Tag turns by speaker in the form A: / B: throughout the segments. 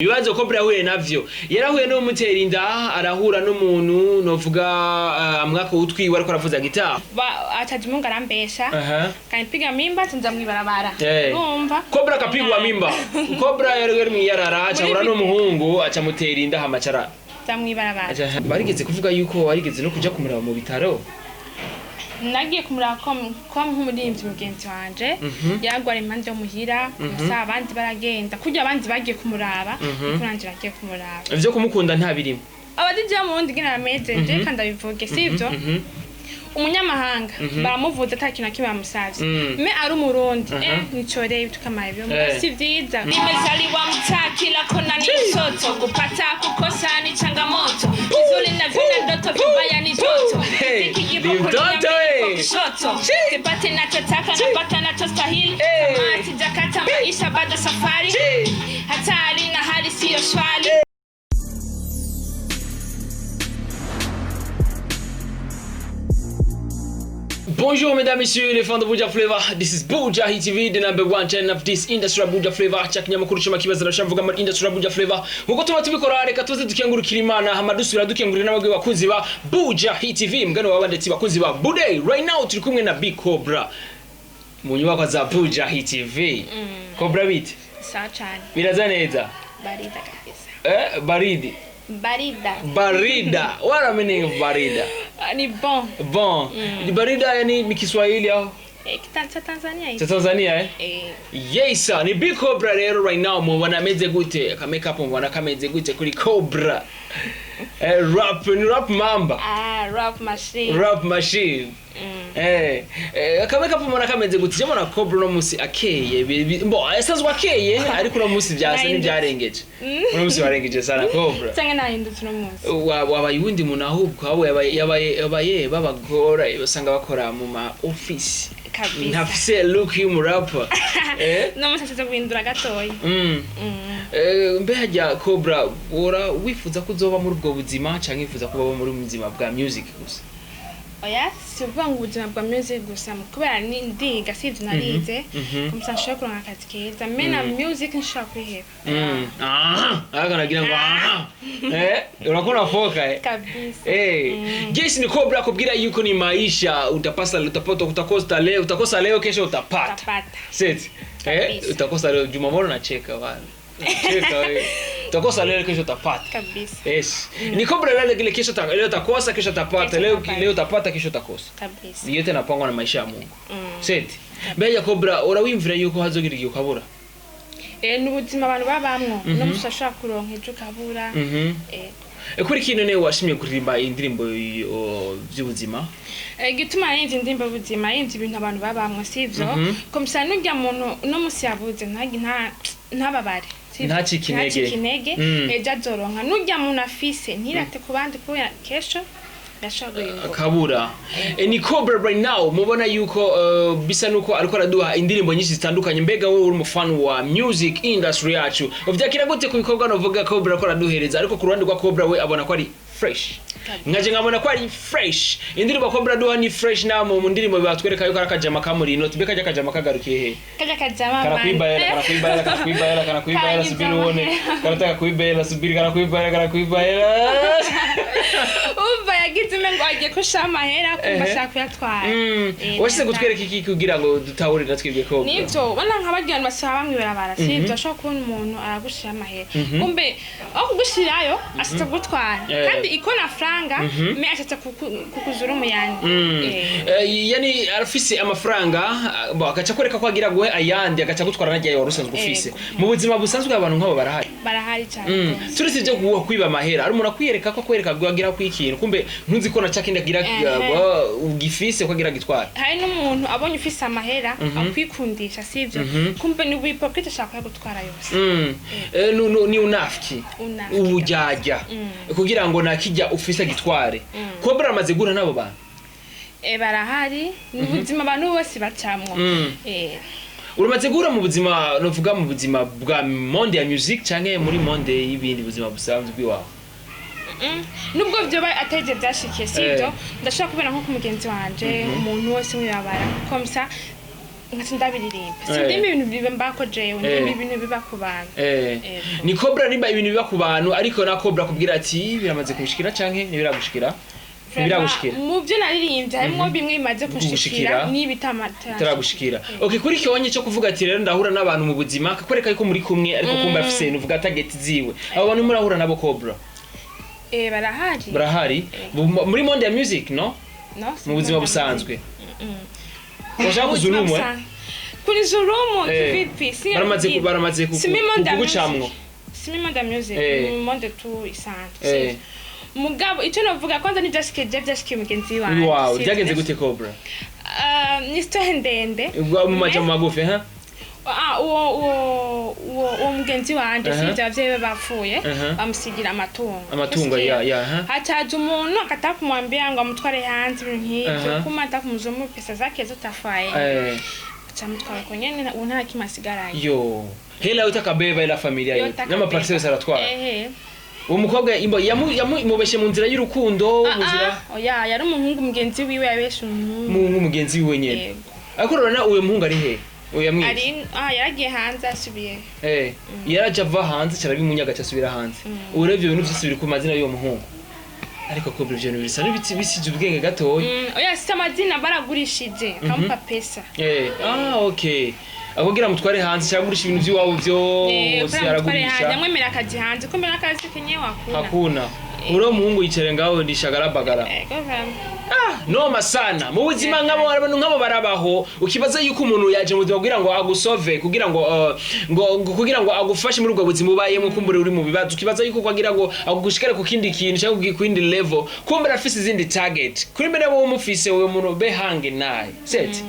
A: Ibibazo Cobra yahuye navyo, yarahuye n'umutera inda, arahura n'umuntu novuga amwaka utwiwe ariko aravuza gitari.
B: Ataje Mungu arambesha, kanipiga mimba, tunza mwibarabara. Urumva.
A: Cobra akapigwa mimba. Cobra yari yari mwiyarara, acahura n'umuhungu acamutera inda, hama acara
B: nza mwibarabara.
A: Barigeze kuvuga yuko warigeze no kuja kumuraba mu bitaro.
B: Nagiye kumuraba ko nk'umuririmbyi mugenzi wanje yaragwara impande yo muhira gusa, abandi baragenda kurya, abandi bagiye kumuraba, niko nanje nagiye kumuraba.
A: Ivyo kumukunda nta birimo.
B: Aba DJ bo mu Burundi ngene bameze, je kandi ndabivuge, sivyo? Umunyamahanga baramuvuza ata kintu na kimwe bamusavye, mais ari Umurundi nicoreye tukamaye ibyo si vyiza.
C: Nimezaliwa mtaa, kila kona ni mtoto, kupata kukosa ni changamoto, vizuri na vina ndoto, vibaya ni joto.
A: Hey,
C: Muziki
A: ni
C: kipo kulia,
A: mtoto,
C: mbele kwa
A: eh.
C: kushoto, sipati nachotaka, napata nachostahili.
A: Hey.
C: Tamaa sijakata, maisha bado safari, hatari na hali siyo shwari.
A: Bonjour mesdames, messieurs, les fans de Buja Flavor. This is Buja Hit TV, the number one channel of this industry of Buja Flavor. Cha kinyamakuru cyo makibaza rashavuga muri industry of Buja Flavor. Nkuko tuba tubikora, reka tuze dukengurukira Imana, hama dusubira dukengurira n'abagwe bakunzi ba Buja Hit TV, mugano waba ndetse bakunzi ba Bude. Right now turi kumwe na Big Cobra mu nyubako za Buja Hit TV. Cobra, bite?
B: Sawa cane.
A: Biraza neza.
B: Barida kabisa.
A: Eh, baridi.
B: Barida.
A: Barida. What a meaning of barida?
B: Ah, ni bon.
A: Bon. Barida yani ni Kiswahili au?
B: Cha Tanzania
A: Cha
B: hicho.
A: Tanzania, eh?
B: Eh.
A: Yes sir, ni Big Cobra rero right now. Mubona ameze gute? Aka makeup mubona kameze gute kuri Cobra? Rap ni rap mamba.
B: Ah, rap machine.
A: Rap machine. Aka makeup mubona kameze gute? Je mbona Cobra no musi akeye. Bo asanzwe akeye, ariko no musi byasa
B: Nahindutse.
A: n'ibyarengeje. Uno musi warengeje sana, Cobra.
B: Cyangwa nahindutse uno munsi.
A: Wabaye uwundi muntu ahubwo abo yabaye babagora basanga bakora mu ma office.
B: Kabisa.
A: Ntafise look y'umurapa.
B: No munsi ashatse guhindura gatoya.
A: Mbe hajya Cobra, wora wifuza ko uzoba muri ubwo buzima canke wifuza kuba muri ubuzima bwa music gusa?
B: Oya, si ukuvuga ngo ubuzima bwa music gusa, kubera ni ndiga, sivyo? Narize kumusa nshobora kuronka akazi keza, mais na music nshobora kwiheba.
A: Ah, aka nagira ngo aha. Urakora foka, eh.
B: Kabisa.
A: Jeshi ni Cobra kubwira yuko ni maisha, utapasa utapata, utakosa leo, utakosa leo, kesho utapata.
B: Utapata.
A: Seti.
B: Kabisa.
A: Utakosa leo, Jumamosi nacheka bana. Nacheka wewe. Utakosa leo, kesho utapata.
B: Kabisa.
A: Yes. Ni Cobra leo kile kesho leo utakosa, kesho utapata.
B: Kesho
A: Leo
B: utapata.
A: leo utapata, kesho utakosa.
B: Kabisa.
A: Yote napangwa na maisha ya Mungu. Seti. Mbega Cobra, urawimvira yuko hazogira igihe ukabura?
B: Ni ubuzima abantu babamwo, no munsi ashobora kuronka, ejo ukabura.
A: Kuri kino ne washimye kuririmba indirimbo vy'ubuzima?
B: Igituma narimvye indirimbo y'ubuzima, narimvye ibintu abantu babamwo, sivyo? Komisa n'urya muntu uno munsi yabuze ntababare, sivyo?
A: Ntacike intege.
B: Ntacike intege. Ejo azoronka. N'urya muntu afise ntirate ku bandi, kubera kesho birashobora guhinduka.
A: Akabura. Ni Cobra right now mubona yuko bisa nuko ariko araduha indirimbo nyinshi zitandukanye. Mbega wowe uri umufan wa music industry yacu, uvyakira gute ku bikorwa novuga Cobra ko araduhereza? Ariko ku ruhande rwa Cobra, we abona ko ari fresh, nkaje nkabona ko ari fresh. Indirimbo Cobra aduha ni fresh. Na mu ndirimbo batwereka yuko ari akajama kamuri inoti. Mbega kajya kajama kagarukiye he?
B: Kaja kajama.
A: Kanakuiba hela, kanakuiba hela, kanakuiba hela, kanakuiba hela,
B: Karangiza
A: subiri uone.
B: amahera.
A: Kanataka kuiba hela, subiri, kanakuiba hela, kanakuiba hela.
B: Umva, yagize umengo agiye kushira amahera, kumva ashaka kuyatwara.
A: Washize kutwereka iki kugira ngo dutahure natwebwe Cobra?
B: Nivyo, ubona nka barya bantu basaba bamwe barabara, sivyo? Ashobora kubona umuntu aragushira amahera, kumbe aho kugushirayo ashatse kugutwara. Kandi ikona franga, mais ashatse kukuzura umuyani.
A: Yani arafise amafaranga, bo agaca kwereka ko agira guhe ayandi, agaca gutwara nagiye wari usanzwe ufise. Mu buzima busanzwe abantu nk'abo barahari?
B: Barahari cyane rwose.
A: Turetse ibyo kwiba amahera, ari umuntu akwiyereka ko akwereka ko agira kwikintu, kumbe ntuzi ko na cakindi agira ugifise ko agira gitwara.
B: Hari n'umuntu abonye ufise amahera akwikundisha, sivyo? Kumbe ni ubuhypocrite, ashaka kuyagutwara yose.
A: Ni unafiki.
B: Unafiki.
A: Ubujyajya kugira ngo nakijya ufise gitware. Cobra amaze guhura n'abo bantu?
B: Barahari, ni ubuzima abantu bose bacamwo.
A: Uramaze guhura mu buzima novuga mu buzima bwa monde ya music canke muri monde y'ibindi buzima busanzwe bw'iwawe?
B: Nubwo vyoba atari ivyo vyashikiye, sivyo? Ndashobora kubona nko ku mugenzi wanje, umuntu wese mwibabara komsa. Nkaca ndabiririmba. Sindimba ibintu biba mbako jewe, ndimba ibintu biba ku bantu. Ego.
A: Ni Cobra nimba ibintu biba ku bantu, ariko na Cobra kubwira ati biramaze kubishikira canke ntibiragushikira, ntibiragushikira?
B: Mu byo naririmbye harimo bimwe bimaze
A: Kugushikira.
B: kunshikira n'ibitamata.
A: Bitaragushikira. Okay, kuri kionye cyo kuvuga ati rero ndahura n'abantu mu buzima kakwereka yuko muri kumwe, ariko kumva afise nuvuga target ziwe, abo bantu murahura nabo, Cobra?
B: Eh, barahari.
A: Barahari. Muri monde ya music, no?
B: No,
A: Mu buzima busanzwe washaka kuzulumwe?
B: Kuri zulumu
A: Eh.
B: kivipi?
A: Baramaze kugucamwo?
B: Si muri monde ya music, mu monde tu isanzwe. Mugabo icyo navuga kwanza ntibyashikiye je, byashikiye mugenzi wanjye.
A: Wawe?
B: Si
A: Byagenze gute, Cobra?
B: Ah, ni histoire ndende.
A: Mu majambo magufi ha.
B: Ah, uwo mugenzi wanje, sivyo, abavyeyi be bapfuye, bamusigira amatungo.
A: Amatungo.
B: Usikia?
A: Ya, ha.
B: Hacaza umuntu akataka kumwambia ngo amutware hanze, ibintu nk'ivyo, kuma ataka kumuzuma pesa zake zotafaye, acamutwara uko nyene, ubu nta kimwe asigaranye.
A: Yo, hela yote akabeba, ila familia yote
B: Yote akabeba.
A: n'amaparcelle yose aratwara.
B: Ehe.
A: Uwo mukobwa imbo yamubeshe mu nzira y'urukundo, mu nzira?
B: Ah, oya, yari umuhungu mugenzi wiwe, yabeshe umuhungu.
A: Mu nk'umugenzi wiwe nyene?
B: Yego.
A: Ariko urabona uwo muhungu ari he, uwo yamwize?
B: Ari, ah, yaragiye hanze, asubiye.
A: Eh, yaraje ava hanze carabimunyaga casubira hanze. Ubu rero ivyo bintu vyose biri ku mazina y'uwo muhungu, ariko ko ivyo bintu bisa n'ibiti bisize ubwenge gatoya.
B: Oya, si amazina, baragurishije akamupa pesa.
A: Eh, ah, okay, akubwira mutware hanze cyangwa agurisha ibintu by'iwabo byose?
B: Kubera mutware hanze.
A: Aragurisha.
B: Yamwemera akazi hanze, kumbe n'akazi kenye wakuna.
A: Hakuna. Uriya muhungu yicaye ngaho nishagarabagara.
B: Ego, vraiment.
A: Noma sana mu buzima. Nk'abo abantu nk'abo barabaho, ukibaza yuko umuntu yaje mu buzima kugira ngo agusove, kugira ngo kugira ngo agufashe muri ubwo buzima ubayemo, kumbure uri mu bibazo, ukibaza yuko kugira ngo agushikare ku kindi kintu cyangwa ku yindi level, kumbure afise izindi target kuri mbere wowe mufise uwo muntu behange naye set.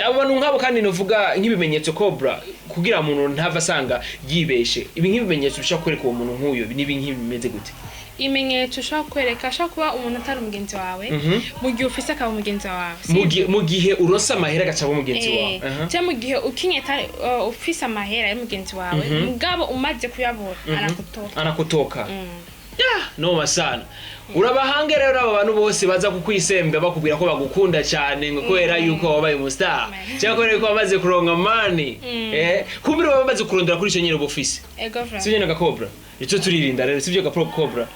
A: Abo bantu nk'abo kandi novuga nk'ibimenyetso, Cobra, kugira umuntu ntava asanga yibeshe, ibi nk'ibimenyetso bishobora kwereka uwo muntu nk'uyo nibi nk'ibi bimeze gute?
B: Ibimenyetso ushobora kwereka, ashobora kuba umuntu atari umugenzi wawe, mu gihe ufise akaba umugenzi wawe.
A: Mu gihe uronse amahera agaca aba umugenzi wawe. Aha.
B: Cyangwa mu gihe ukinye ufise amahera y'umugenzi wawe, mugabo umaze kuyabura arakutoka.
A: Anakutoka. Yeah, noma sana. Urabahange rero abo bantu bose baza kukwisemba bakubwira ko bagukunda cyane, ngo kubera yuko wabaye umustar cyangwa kubera yuko wamaze kuronka money, kumbira baba bamaze kurondera kuri icyo nyine uba ufise.
B: Ego vraiment.
A: Sibyo nyine gakobra? Icyo turirinda rero, sibyo gapro Cobra?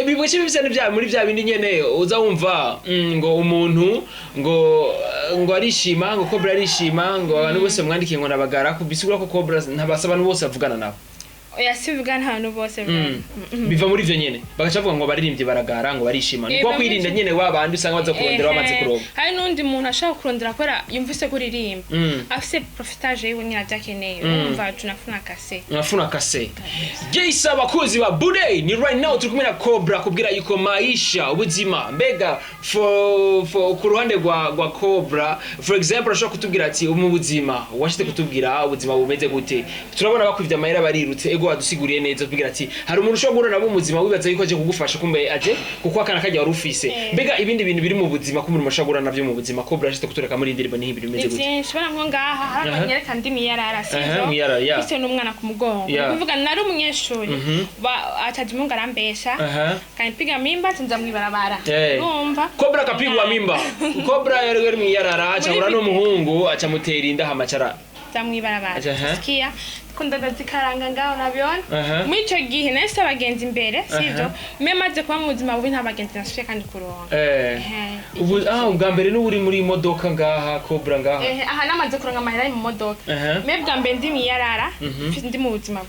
A: Bibwe bisa n'ibya muri bya bindi nyene uza wumva, ngo umuntu ngo arishima, ngo Cobra arishima, ngo abantu bose bamwandikiye ngo nabagara kubisigura ko Cobra ntabasa abantu bose bavugana nabo.
B: Oya, sivuga nta bose vraiment.
A: Biva muri ivyo nyene bagaca bavuga ngo baririmbye baragara, ngo barishima. Ni
B: biva
A: kwa kwirinda
B: muri
A: nyene wa bandi usanga baza kurondera bamaze kuronka.
B: Hari n'undi muntu ashobora kurondera kubera yumvise kuririmba, afise profitage yiwe nyine avyakeneye. Urumva tunafuna kase.
A: Unafuna kase. Jeisa, abakozi ba Bude, ni right now turi kumwe na Cobra kubwira yuko maisha, ubuzima, mbega for ku ruhande rwa Cobra, for example, ashobora kutubwira ati mu buzima washite kutubwira ubuzima bumeze gute? Turabona bakwivye amahera barirutse. Ego, wadusiguriye neza, tubwira ati hari umuntu ushobora guhura nabo mu buzima wibaza yuko aje kugufasha, kumbe aje kuko akana kajya wari ufise. Mbega ibindi bintu biri mu buzima ko umuntu ashobora guhura navyo mu buzima, Cobra ashite kutureka muri indirimbo, ni ibintu
B: Ni
A: bimeze gute?
B: vyinshi. Bana nko ngaha hari abanyereka ndi mwiyarara, sivyo?
A: Mwiyarara, ya.
B: Mfise n'umwana ku mugongo. Kuvuga nari umunyeshuri, ataje umuhungu arambesha, kanipiga mimba, nza mwibarabara. Urumva?
A: Cobra akapigwa mimba. Cobra yari yari mwiyarara, acahura n'umuhungu acamutera inda, hamacara
B: Nza mwibarabara.
A: Aha.
B: Sikia ko ndazikaranga ngaho nabyona. Muri ico gihe nahise abagenzi imbere, sivyo? Me maze kuba mu buzima bubi, nta bagenzi nasubiye kandi kuronka.
A: Ubu ubwa mbere n'ubu uri muri modoka ngaha, Cobra ngaha?
B: Aha namaze kuronka amahera ari mu modoka. Me bwa mbere ndi mwiyarara, ndi mu buzima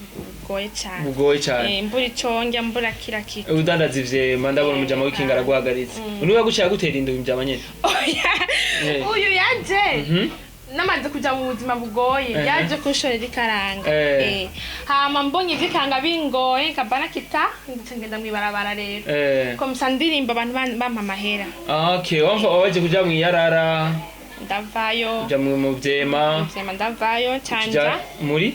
B: bugoye cyane.
A: Bugoye cyane.
B: Mbura ico ndya, mbura kila kitu.
A: Udandaza ivyema, ndabona umujama w'ikinga araguhagaritse. Niwe yaguciye agutera inda umujama nyene?
B: Oya. Uyu yaje namaze kuja mu buzima bugoye, yaje kunshorera ikaranga. Hama mbonye ivy'ikaranga bingoye, nkabana kita ndetse ngenda mw'ibarabara rero. Komsa ndirimba, abantu bampa amahera.
A: Okay, wamva waje kuja mwiyarara?
B: Ndavayo.
A: Kuja mu vyema.
B: Vyema, ndavayo.
A: Kuja
B: canja
A: muri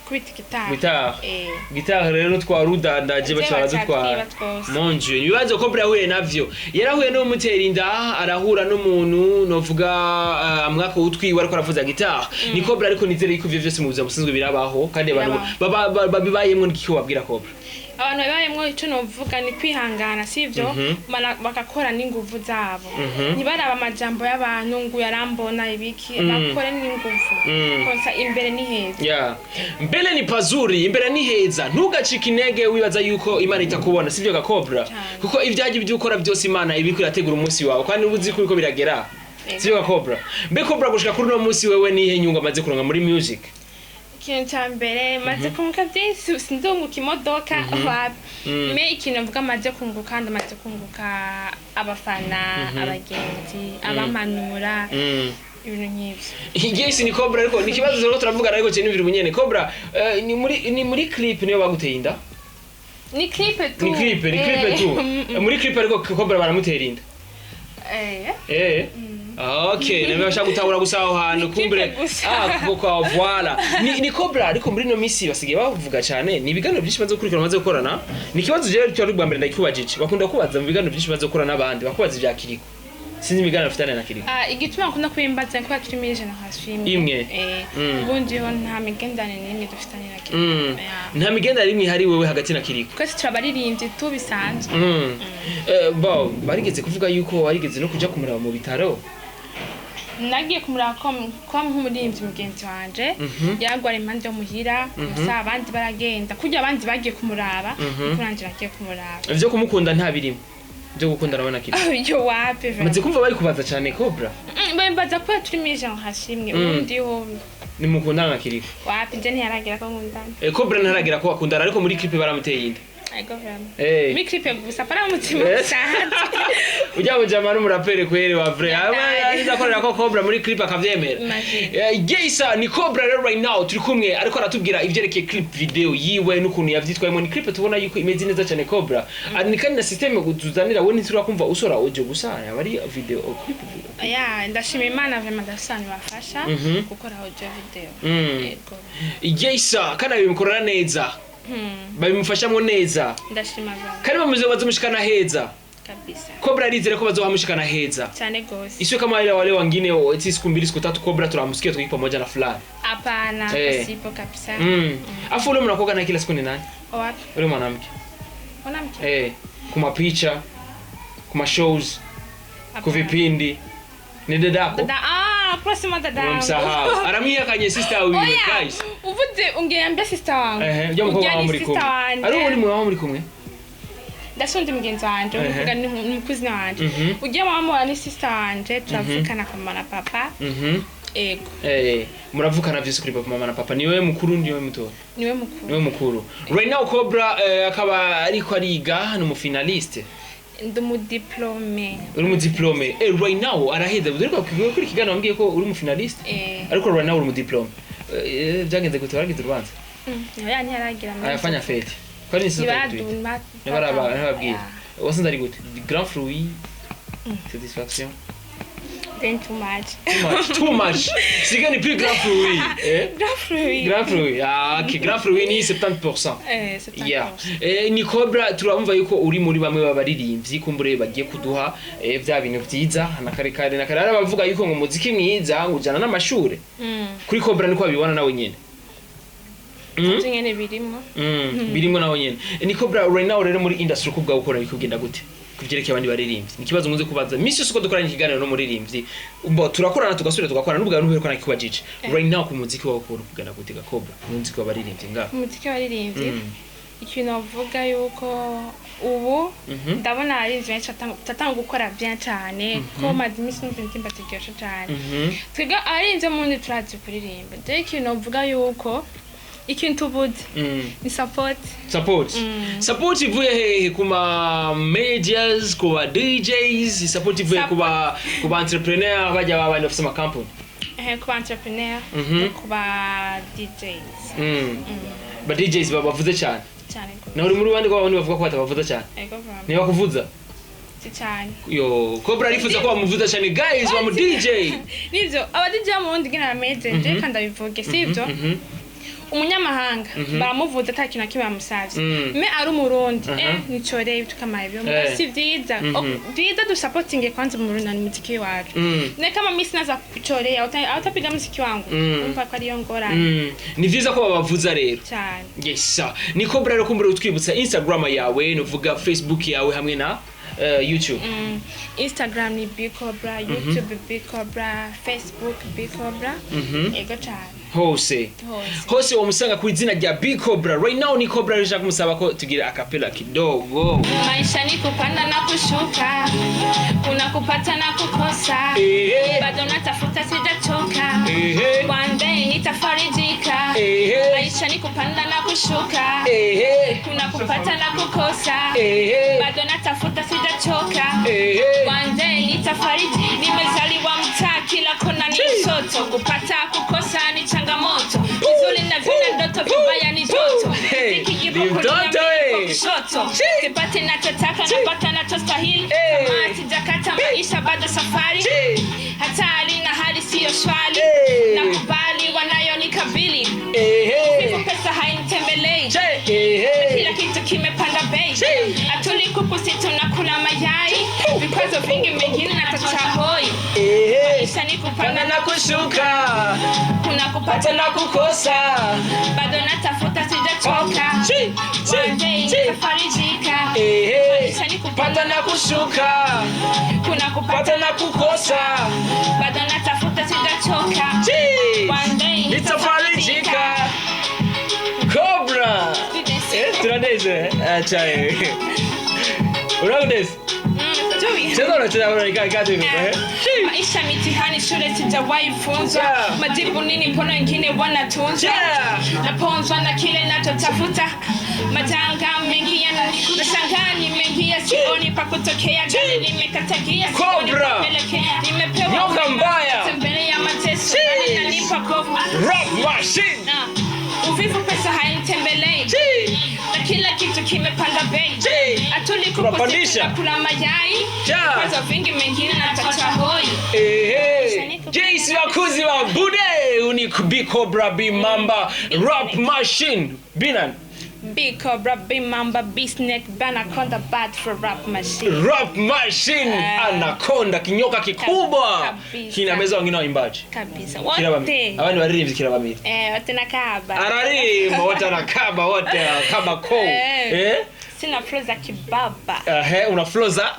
B: kubita gitari.
A: Gitari. Gitari rero twarudandaje baca baradutwara.
B: Baca twose.
A: Mon Dieu, ibibazo Cobra yahuye navyo. Yarahuye n'umutera inda, arahura n'umuntu novuga amwaka utwiwe ariko aravuza gitari. Ni Cobra, ariko nizere yuko ivyo vyose mu buzima busanzwe birabaho kandi abantu
B: Birabaho.
A: babibayemwo. N'iki wabwira Cobra?
B: Abantu babayemwo, ico novuga ni kwihangana, sivyo? Bagakora n'inguvu zabo, ntibaraba amajambo y'abantu ngo yarambona ibiki, bakore n'inguvu konsa imbere ni heza.
A: Yeah. Mbele ni pazuri, imbere ni heza. Ntugacike intege wibaza yuko Imana itakubona, sivyo ga Cobra?
B: Cyane.
A: Kuko ibyaje ibyo ukora byose Imana ibiko irategura umunsi wawe, kandi uba uzi ko uriko biragera.
B: Yego.
A: Sivyo ga Cobra? Mbe Cobra, gushika kuri uno munsi wewe nihe nyungu amaze kuronka muri music?
B: Ikintu ca mbere, maze kunguka byinshi, sindunguka imodoka wapi, mais ikintu mvuga maze kunguka, ndamaze kunguka abafana, abagenzi, abampanura, ibintu nk'ivyo.
A: Yes, ni Cobra, ariko ni ikibazo rero turavugana, ariko cyo n'ibiri bunyene. Cobra, ni muri clip niyo baguteye inda?
B: Ni clip tu.
A: Ni clip tu. Muri clip ariko Cobra baramutera inda.
B: Eh.
A: Okay, nawe bashaka gutahura gusa aho hantu.
B: Ni clip
A: kumbure
B: gusa.
A: Ah, kuko voilà. Ni Cobra, ariko muri no misi basigaye bavuga cyane, ni ibiganiro byinshi bazo gukurikirana bazo gukorana. Ni ikibazo je cyo ari bwa mbere ndakubajije. Bakunda kubaza mu biganiro byinshi bazo gukorana n'abandi, bakubaza ibya Kiriko. Sinzi ibiganiro bafitanye na Kiriko.
B: Ah, igituma nkunda kubimbaza ni kubera turi muri generation imwe.
A: Imwe.
B: Eh, ubundi ho nta migenderanire n'imwe dufitanye na Kiriko. Yeah.
A: Nta migenderanire imwe ihari wewe hagati na Kiriko.
B: Twese turabaririmbyi tu bisanzwe.
A: Bo barigeze kuvuga yuko warigeze no kuja kumuraba mu bitaro.
B: Nagiye kumuraba ko nk'umuririmbyi mugenzi wanje yaragwara impande yo muhira gusa, abandi baragenda kurya, abandi bagiye kumuraba, niko nanje nagiye kumuraba.
A: Ivyo kumukunda nta birimo. Byo gukundana we na Kiriko.
B: Yo, wapi vraiment.
A: Maze kumva bari kubaza cyane, Cobra.
B: Bambaza kubera turi muri generation imwe, ubundi ho
A: Nimukundana na Kiriko.
B: wapi, nje ntiyaragira ko nkundana.
A: Cobra ntaragira ko akundana, ariko muri clip baramuteye inda.
B: Ego vraiment.
A: Eh.
B: Muri clip gusa, para mu mutima busanzwe.
A: Ujya mujama n'umuraperi kweri wa vrai.
B: Yataye.
A: Aba akorera ko Cobra muri clip akavyemera.
B: Imagine.
A: Yeisa ni Cobra rero, right now turi kumwe, ariko aratubwira ivyerekeye clip video yiwe n'ukuntu yavyitwayemo. Ni clip tubona yuko imeze neza cyane, Cobra. Ni kandi na system tuzanira we, ntiturakumva usora audio gusa, yaba ari video clip video.
B: Ya, ndashima Imana vraiment, ndafise abantu bafasha gukora audio video. Ego.
A: Yeisa kandi abimukorera neza. Babimufashamwo neza.
B: Ndashima vraiment.
A: Kandi bamuze bazomushikana heza.
B: Kabisa.
A: Cobra arizere ko bazohamushikana heza.
B: Cyane gose.
A: Isiwe kama wale wale wengine, eti siku 2, siku 3 Cobra tunamsikia tukiwa pamoja na fulani.
B: Hapana, pasipo kabisa.
A: Afu ule mnakuwa na kila siku ni nani?
B: Wapi?
A: Ule mwanamke.
B: Mwanamke?
A: Eh, kuma picha, kuma shows,
B: Hapana.
A: kuvipindi. Ni dadako?
B: Dada, ah, prosima dada yangu.
A: Umemsahau. Aramwihakanye sister wiwe,
B: Oya,
A: guys.
B: uvuze ungeambia sister wangu.
A: Eh, ujya mukobwa
B: Ujya
A: wawe
B: ni
A: muri kumwe.
B: sister wanje.
A: Ari uri mwe muri kumwe?
B: Ndasundi mugenzi wanje, uvuga ni umukuzi wanje. Ugiye mama ni sister wanje, turavukana kwa mama na papa. Ego.
A: Eh, muravukana vyose kuri papa, mama na papa. Niwe mukuru, niwe muto?
B: Niwe mukuru.
A: Niwe mukuru. Right now Cobra akaba ariko ariga, ni umufinaliste.
B: Ndi umudiplome.
A: Uri mu diplome. Right now araheza. Dore ko kuri kiganiro wambwiye ko uri mu finaliste.
B: Eh.
A: Ariko right now uri mu diplome. Byagenze gute, waragize urubanza?
B: Oya, ntiyaragira amezi.
A: Ayafanya fête. Kwari ni sasa.
B: Ntibaduma.
A: Ntibaraba ntababwira. Wasanze ari gute? Grand fruit. Satisfaction.
B: Then too much.
A: Too much. Too much. Siga ni plus grand fruit. Eh?
B: Grand fruit.
A: Grand fruit. Ah, okay. Grand fruit ni 70%.
B: Eh, c'est
A: Yeah. Ni Cobra, turabumva yuko uri muri bamwe b'abaririmbyi kumbure bagiye kuduha vya bintu vyiza na kare kare na kare. Arabavuga yuko ngo umuziki mwiza ngo ujana n'amashure. Kuri Cobra niko babibona nawe nyene.
B: Ivyo nyene birimo.
A: Birimo nawe nyene. Ni Cobra right now rero muri industry kubwa gukora bikugenda gute? Kuvyerekeye abandi baririmbyi. Ni ikibazo nkunze kubaza. Misi yose uko dukoranye ikiganiro n'umuririmbyi, bo turakorana tugasubira tugakorana n'ubwa n'uheruka nakikubajije. Right now ku muziki wawe ukora kugenda gute ga Cobra? Umuziki w'abaririmbyi nga.
B: Umuziki w'abaririmbyi, ikintu navuga yuko ubu ndabona abaririmbyi benshi batanga gukora bien cyane, ko maze iminsi numva indirimbo ziryoshe cyane. Twebwe abaririmbyi bo mundi turazi kuririmba rero, ikintu navuga yuko ikintu tubuze ni support.
A: Support. Support ivuye hehe? Kuma medias, kuba DJs, support ivuye kuba entrepreneur bajya babandi bafise amakampani?
B: Ku ba entrepreneur no ku ba DJs.
A: Ba DJs babavuze cyane.
B: Cyane gose.
A: Nawe uri muri bandi ko babandi bavuga ko batabavuza cyane?
B: Ego vraiment.
A: Niba kuvuza?
B: Si cyane.
A: Yo, Cobra arifuza ko bamuvuza cyane, guys, bamu DJ.
B: Nivyo, aba DJ bo mu Burundi ngene bameze, je kandi ndabivuge, sivyo? Umunyamahanga baramuvuza ata kintu na kimwe bamusavye. Mais ari Umurundi, nicoreye tukamaye ibyo. Si vyiza. Vyiza dusapotinge kwanza mu Burundi muziki wacu. Ne kama mimi sina za kuchorea, hautapiga muziki wangu. Umva ko ariyo ngorane.
A: Ni vyiza ko babavuza rero.
B: Cyane.
A: Yes, ni Cobra rero. Kumbura utwibutsa Instagram yawe, nuvuga Facebook yawe hamwe na YouTube.
B: Instagram ni B Cobra, YouTube B Cobra, Facebook B Cobra. Ego cyane.
A: Hose.
B: Hose.
A: Hose wamusanga ku izina rya B Cobra. Right now ni Cobra rero nshaka kumusaba ko tugira acapella kidogo.
C: Maisha ni kupanda na kushuka, kuna kupata na kukosa. Bado natafuta, sijachoka. One day nitafarijika. Maisha ni kupanda na kushuka, kuna kupata na kukosa. Bado natafuta, sijachoka. One day nitafariji. Nimezaliwa mtaa, kila kona ni msoto, kupata kukosa ni changamoto. Vizuri na vina ndoto, vibaya ni joto.
A: Hey,
C: Muziki ipo
A: ni
C: kulia,
A: mtoto,
C: mimi
A: eh.
C: niko kushoto. Sipati nachotaka, napata nachostahili. Tamaa sijakata, maisha bado safari. Hatari na hali siyo shwari. Nakubali wanayonikabili. Siku pesa hainitembelei. Kila kitu kimepanda bei. Hatuli kuku, si tunakula mayai. Vikwazo vingi, mengine natacha hoi. Maisha ni
A: Panda
C: kupanda
A: na kushuka,
C: kuna kupata
A: pata na kukosa.
C: Bado natafuta, sijachoka.
A: Chi, chi,
C: One day
A: chi.
C: nitafarijika. Maisha ni kupanda
A: Pata na kushuka,
C: kuna kupata
A: pata na kukosa.
C: Bado natafuta, sijachoka.
A: Chi.
C: One day
A: Nitafarijika. Cobra. Turaneze. Acha. Urakuneze. Cheza unacheza unaika kati hivi, eh? Chi.
C: Maisha mitihani, shule sijawahi funzwa. Majibu nini, mbona wengine wanatunzwa? Naponzwa na kile nachotafuta, majanga mengi yananikuta, nashangaa nimeingia, sioni pa kutokea, gari limekatagia, sioni
A: Cobra.
C: pa kuelekea. Nimepewa
A: Nyoka
C: uzima,
A: mbaya.
C: mbele ya mateso,
A: Jeez.
C: nani nanipa kovu?
A: Rap machine.
C: Ah, uvivu pesa hainitembelei.
A: Chi.
C: Na kila kitu kimepanda bei.
A: Chi.
C: Hatuli
A: Tunapandisha.
C: kula mayai.
A: Ja.
C: Vikwazo vingi, mengine natacha hoi.
A: Jace wakuzi wa Bude uni B Cobra, B Mamba, Rap Machine Binan.
B: B Cobra, B Mamba, B Snake, Banaconda, bad for rap machine.
A: Rap Machine. Anaconda, kinyoka kikubwa.
B: Kabisa.
A: Kinameza wengine waimbaji.
B: Kabisa.
A: Kirabamira.
B: Wote.
A: Abandi baririmbyi kirabamira.
B: Wote nakaba.
A: Araririmba wote anakaba wote akaba ko.
B: Sina flow za kibaba.
A: Ehe, una flow za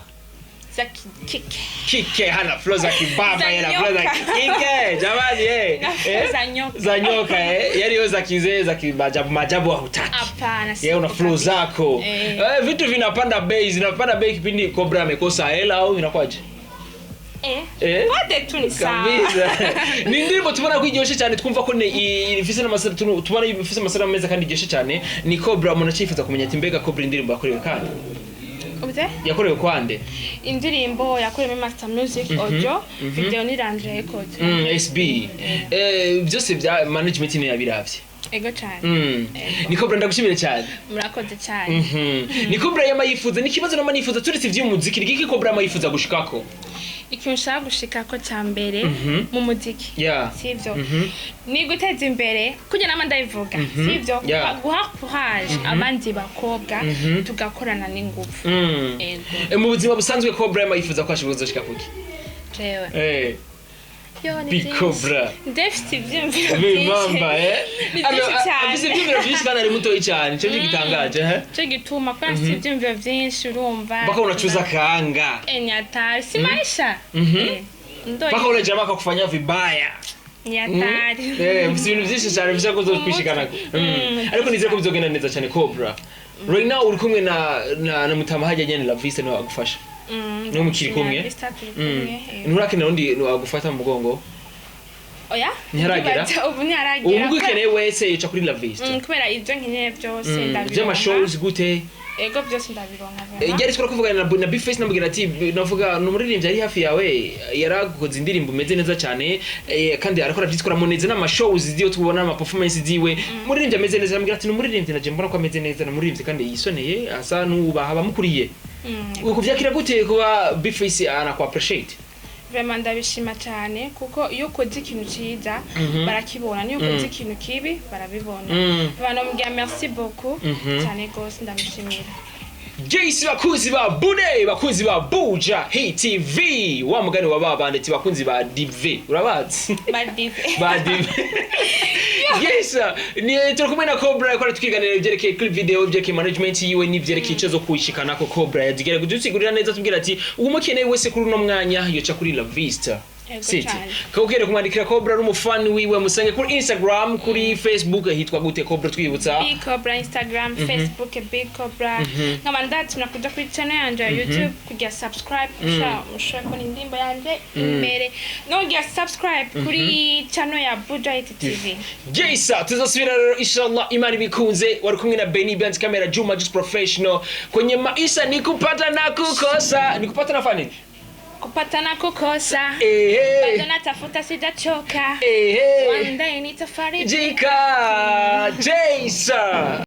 B: Za kike.
A: kike, hana flow za kibaba,
B: Za
A: yeye ana flow za
B: nyoka.
A: kike. Jamani eh.
B: Na flow za nyoka.
A: Za nyoka eh. Yaani wewe za kizee za kimajabu majabu hutaki.
B: Hapana.
A: Yeye una
B: Siko
A: flow
B: kabisa.
A: zako. Vitu vinapanda bei, zinapanda bei kipindi Cobra amekosa hela au inakuwaje?
B: Wote tu ni sawa.
A: Kabisa. Ni indirimbo tubona ko iryoshe cyane, twumva ko ifise n'amasara, tubona ifise amasara meza kandi iryoshe cyane. Ni Cobra, umuntu acifuza kumenya ati mbega Cobra indirimbo yakorewe kandi
B: Ubuze?
A: yakorewe kwande?
B: Indirimbo yakorewe Master Music audio, video ni Landry Records.
A: SB byose bya management ni yabiravye.
B: Ego cyane.
A: Ni Cobra, ndagushimire cyane.
B: Murakoze cyane.
A: Ni Cobra yama yifuza, ni ikibazo nama nifuza, turetse ivy'umuziki, ni iki Cobra yama yifuza gushikako?
B: Ikintu nshaka gushikako cya mbere mu muziki, sivyo, ni guteza imbere kujya nama ndabivuga, sivyo, guha courage abandi bakobwa, tugakorana n'ingufu. Ego.
A: Mu buzima busanzwe Cobra yama yifuza ko ashobora kuzoshika kuki?
B: Jewe yo ni
A: Big
B: byinshi.
A: Cobra.
B: Ndafite ibyiyumviro
A: Bimamba
B: byinshi.
A: eh.
B: Ni byinshi cyane.
A: Afise ivyiyumviro vyinshi kandi ari mutoyi cyane, ico ni gitangaje eh.
B: Cyo gituma kubera mfite ibyiyumviro byinshi, urumva.
A: Mpaka unachuza kaanga.
B: Ni hatari, si maisha. Ndo
A: Mpaka ule jamaa akakufanyia vibaya.
B: Ni hatari.
A: Mfise ibintu vyinshi cyane bishaka kuzokwishikanako. Ariko nizere ko bizogenda neza cyane Cobra. Right now uri kumwe na Mutama hajya nyene La Vista niwe agufasha. Niwe mukiri kumwe?
B: Vista turi kumwe.
A: Nturakenera undi agufata mu mugongo?
B: Oya.
A: Ntiharagera?
B: Ubu ntiharagera.
A: Ubu ngubu ukeneye wese yica kuri La Vista.
B: Kubera ibyo nkeneye byose ndabironka.
A: Vy'amashows gute?
B: Ego, byose ndabironka vraiment.
A: Yari twara kuvugana na Bface, namubwira ati navuga ni umuririmbyi ari hafi yawe, yarakoze indirimbo imeze neza cyane, kandi arakora abyitwaramo neza n'amashows ziwe tubona, ama performance ziwe, umuririmbyi ameze neza. Namubwira ati ni umuririmbyi naje mbona ko ameze neza, ni umuririmbyi kandi yisoneye, asa n'ubaha abamukuriye. Uku vyakira gute kuba Bface anaku appreciate?
B: Vraiment ndabishima cyane, kuko iyo ukoze ikintu cyiza barakibona, niyo ukoze ikintu kibi barabibona. Banamubwira merci beaucoup cyane rwose, ndamushimira.
A: Jayce, bakunzi ba Bude, bakunzi ba Buja Hit TV, wa mugani wa babandi ati bakunzi ba Dive, urabazi?
B: Badive.
A: Ba Dive. Yes, ni turi kumwe na Cobra, ariko twiganira ibyerekeye clip video, ibyerekeye management yiwe n'ibyerekeye icyo zo kuyishikana ko Cobra yadugera kudusigurira neza, tubwira ati umukeneye wese kuri uno mwanya yoca kuri La Vista
B: Yego
A: City.
B: cane.
A: Kakubwira kumwandikira Cobra ari umufani wiwe, musange kuri Instagram, kuri Facebook hitwa gute Cobra, twibutsa?
B: Big Cobra, Instagram, Facebook Big Cobra. Nkaba ndatumira kuja kuri channel yanje ya YouTube kugira subscribe, mushobora kubona indirimbo yanje imbere, no kugira subscribe kuri channel ya Buja Hit TV.
A: Jaisa, tuzosubira rero inshallah Imana ibikunze. Wari kumwe na Benny Benz, camera Juma Just Professional. Kwenye maisha ni kupata na kukosa. Ni kupata na fani.
C: Kupata na kukosa, bado natafuta, sijachoka.
A: Ehe.
C: One day nitafarijika.
A: Jika Jaisa.